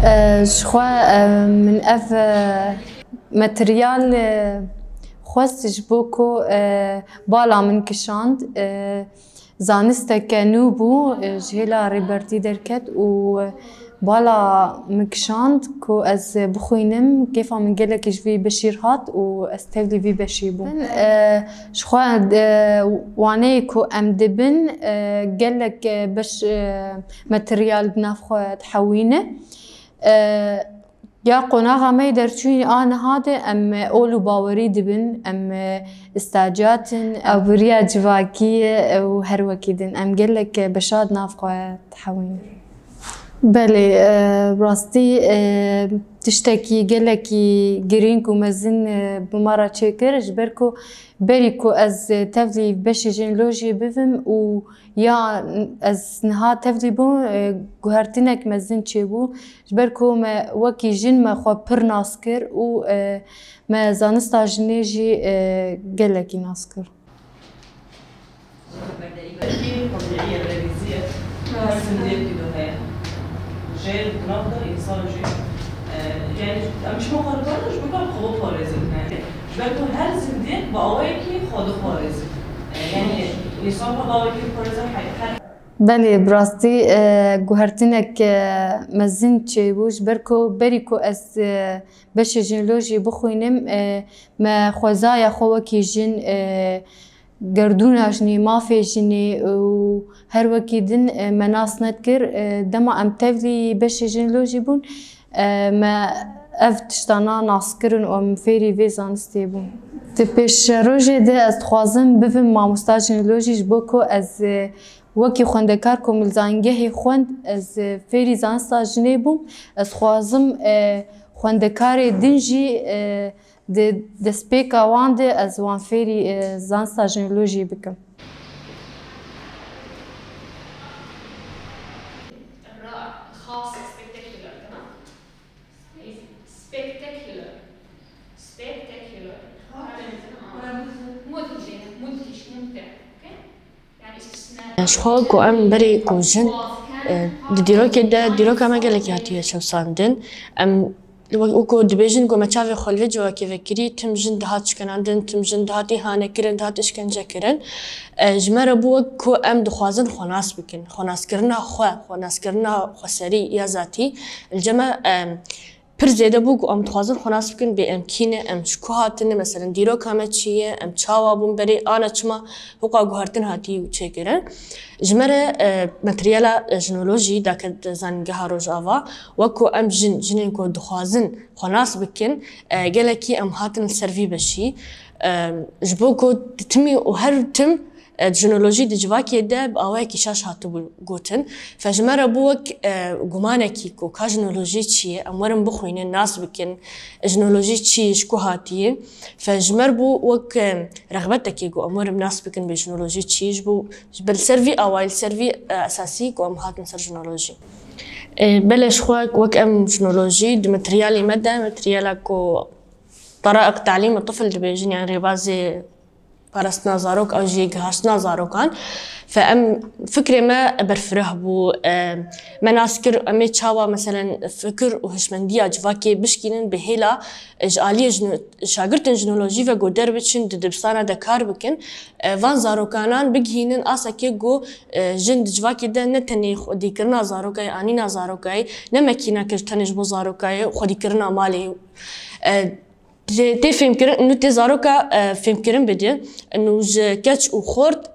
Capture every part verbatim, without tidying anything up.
E, ji xwe, e, min ev, e, materyal, e, xwest ji bo ku, e, bala min kişand, e, zanisteke nû bû, e, ji hêla Rêbertî derket û, e, bala min kişand ku ez bixwînim, kêfa min gelekî ji vî beşî re hat û ez tevlî vî beşî bûm. E, ji xwe, e, waneyê ku em dibin, e, gelek, e, beş, e, materyal di nav xwe dihewîne. E, Ya qonaxa me yê derçûyî a niha de em ol û bawerî dibin, em îstaciyat in, aboriya civakî ye û her wekî din. Em gelek beşa di nav xwe dihewînin. Belê, e, rastî, e, tiştekî gelekî girîng û mezin, e, bi me re çêkir, ji ber ku berî ku ez tevlî beşê jînlojiyê bibim û ya ez niha tevlî bûm, e, guhertinek mezin çêbû. Ji ber ku me wekî jin me xwe pir nas kir û, e, me zanista jinê jî, e, gelekî nas kir. Her zindiyekî de heye. Jê di nav de însan jî, e, yani em ji xwe diparêzin, ji bo ku em xwe biparêzin. Ji ber ku her zindiyek bi awayekî xwe diparêzin. E, yani însan bi awayekî diparêzin, her Belê, bi rastî, e, guhertinek, e, mezin çêbû, ji ber ku berî ku ez, e, beşê jînlojî bixwînim, e, me xwezaya xwe wekî jin, e, gerdûna jinê, mafê jinê û her wekî din, e, me nas nedikir. E, dema em tevlî beşê jînlojî bûn, e, me ev tiştana nas kirin û em fêrî vê zanistê bûn. Di pêşerojê de ez dixwazim bibim mamosta jînlojî, ji bo ku ez, e, wekî xwendekar ku min li zanîngehê xwend, ez, e, fêrî zanista jinê bûm. Ez dixwazim, e, xwendekarê din jî, e, di destpêka wan de ez wan fêrî, e, zanista jînlojî bikim. Spectacular. Spectacular. مدهش، مدهش، ممتع. Okay? Ji xwe ku em berê ku jin, e, di dîrokê de, dîroka me gelekî hatiye çewsandin. Em wek, wek ku dibêjin ku me çavê xwe li vê civakê vekirî, tim jin dihat şikenandin, tim jin dihatî hanekirin, dihat işkence kirin. E, ji me re bû wek ku em dixwazin xwe nas bikin. Xwenaskirina xwe, xwenaskirina xweserî ya zatî, li cem me, e, pir zêde bû ku em dixwazin xwe nas bikin, bê em kî ne, em ji ku hatine, meselen dîroka me çi ye, em çawa bûn berê, ana çima hiqûqa guhertin hatî çêkirin. Ji me re, e, materyala, e, jinolojî daket zanîngeha Rojava, wek ku em jin, jinên ku dixwazin xwe nas bikin, e, gelekî em hatin li ser vî beşî. E, ji bo ku timî û her tim E, jinolojî di civakê de bi awayekî şaş hatibû gotin. Fe ji me re bû wek, e, gumanekî ku ka jinolojî çi ye, em werin bixwînin, nas bikin, jinolojî çi ye, ji ku hatiye. Fe ji me re bû wek, e, rexbetekê ku em werin nas bikin bê jinolojî çi ye, ji bo ji ber ser vî awayî, li ser vî, e, esasî ku em hatin ser jinolojî. E, belê ji xwe wek em jinolojî di materyalê me de, materyala ku taraiq talîm tifl dibêjin, yani rêbazê parastina zarok, ew jî gihaştina zarokan. Fe em fikrê me berfireh bû, e, me nas kir, em ê çawa, meselen, fikir û hişmendiya civakê bişkînin bi hêla, e, ji aliyê jino-, şagirtên jinolojî ve ku derbiçin di dibistana de kar bikin, e, van zarokanan bigihînin asekê ku, e, jin di civakê de ne tenê xwedîkirina zarokayê, anîna zarokayê, ne mekîneke ji tenê ji bo zarokayê, xwedîkirina malê. E, Tê, tê fêmkirin, nû tê zaroka, e, fêmkirin bidin. Nû ji keç û xort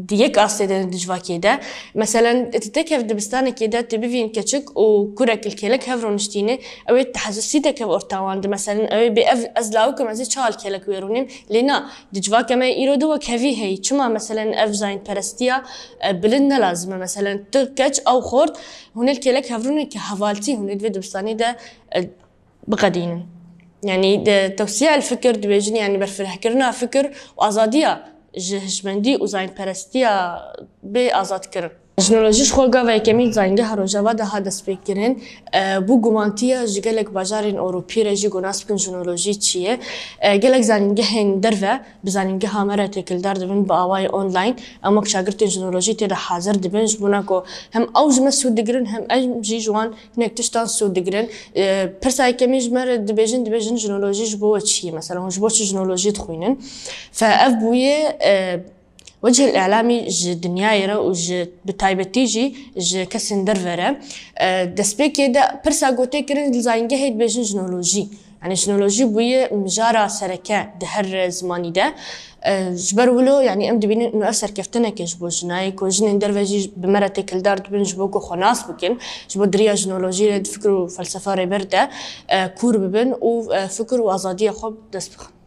di yek astê de di civakê de. Meselen, ti tekev dibistanekê de, tu bivîn keçik û kurek li kêlek hev roniştîne, ew ê tehezusî tekev orta wan de. Meselen, ew ê bê ev, ez lawik im, ez ê çawa li kêlek wê rûnîm? Lê na, di civaka me îro de wek hevî heyî. Çima, meselen, ev zayînperestiya, e, bilind ne lazim e? Meselen, tu keç ew xort, hûn ê li kêlek hev rûnîn ki hevaltî, hûn ê di vê dibistanê de, e, biqedînin. Yanî di tewsiya el fikir dibêjin, yanî berfirehkirina fikir û azadiya ji hişmendî û zayînperestiya bê azadkirin. Jinolojî ji xwe gava yekemîn zanîngeha Rojava de hat destpêkirin. E, bû gumantiya ji gelek bajarên Ewropî re jî ku nas bikin jinolojî çi ye. E, gelek zanîngehên derve bi zanîngeha me re têkildar dibin bi awayê online. Em wek şagirtên jinolojî tê de hazir dibin. Ji bona ku hem ew ji me sûd digirin hem em jî ji wan hinek tiştan sûd digirin. E, pirsa yekemîn ji me re dibêjin, dibêjin jinolojî ji bo we çi ye? Mesela hûn ji bo çi jinolojî dixwînin? Fe ev bûye, e, Wecihil îlamî ji dinyayê re û ji bi taybetî jî ji kesên derve re. E, destpêkê de pirsa ku tê kirin li zanîngehê dibêjin jinolojî. Yanî jinolojî bûye mijara sereke di her zimanî de. E, ji ber wilo, yanî em dibînin û ev serkeftineke ji bo jinayê ku jinên derve jî bi me re têkildar dibin ji bo ku xwe nas bikin. Ji bo di riya jinolojî re di fikir û felsefa rêber de, e, kûr bibin û, e, fikir û azadiya xwe bi dest bixin.